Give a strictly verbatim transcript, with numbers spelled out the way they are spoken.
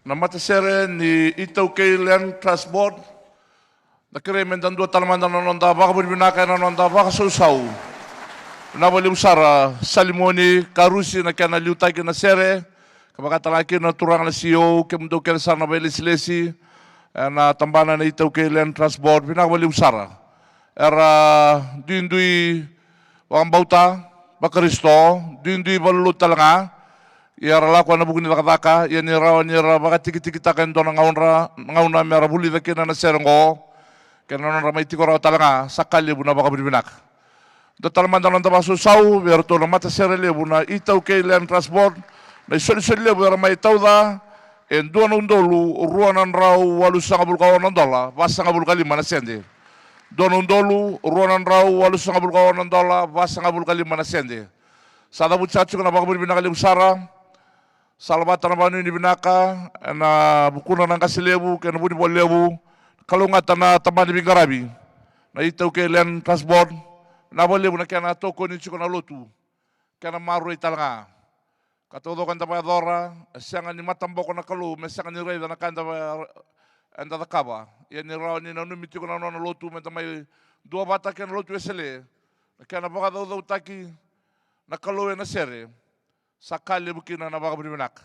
Na matasere ni ITaukei Land Trust Board, na kerei me da dua tale mada na noda vakavinavinaka ena noda vakasausau. Vinaka vakalevu sara Salimoni Karusi na kena liutaki na sere, ka vaka tale ga kina na turaga na C E O, kemudou kece sara na vailesilesi ena tabana na ITaukei Land Trust Board, vinaka vakalevu sara. Era duidui vakabauta, vaKarisito, duidui valenilotu tale ga. Ia era lako ena vuku ni cakacaka, ia ni rawa ni ra vakatikitikitaka e dua na gauna, gauna me ra vulica kina na sere oqo, kei na nodra mai tiko rawa tale ga, sa ka levu na vakavinavinaka. Dua tale mada na noda vakasausau vei iratou na matasere levu na ITaukei Land Trust Board, na isolisoli levu era mai tauca, e dua na udolu rua na drau walusagavulu ka ono na dola vasagavulu ka lima na sede. Dua na udolu rua na drau walusagavulu ka ono na dola vasagavulu ka lima na sede. Sa cavuti saka tiko na vakavinavinaka levu sara. Sa lavata na vakanuinui vinaka ena vukuna na qase levu kei na vunivola levu. Kalougata na tabana ni veiqaravi na ITaukei Land Trust Board. Vinaka vakalevu na kena tokoni tiko na lotu, kena maroroi tale ga. Ka taucoko eda vakayacora, e sega ni mataboko na Kalou me sega ni raica na ka eda va-, eda cakava. Ia ni rawa ni nanumi tiko na nona lotu me da mai duavata kei na lotu Wesele, na kena vakacaucautaki na Kalou ena sere, sa ka levu kina na vakavinavinaka.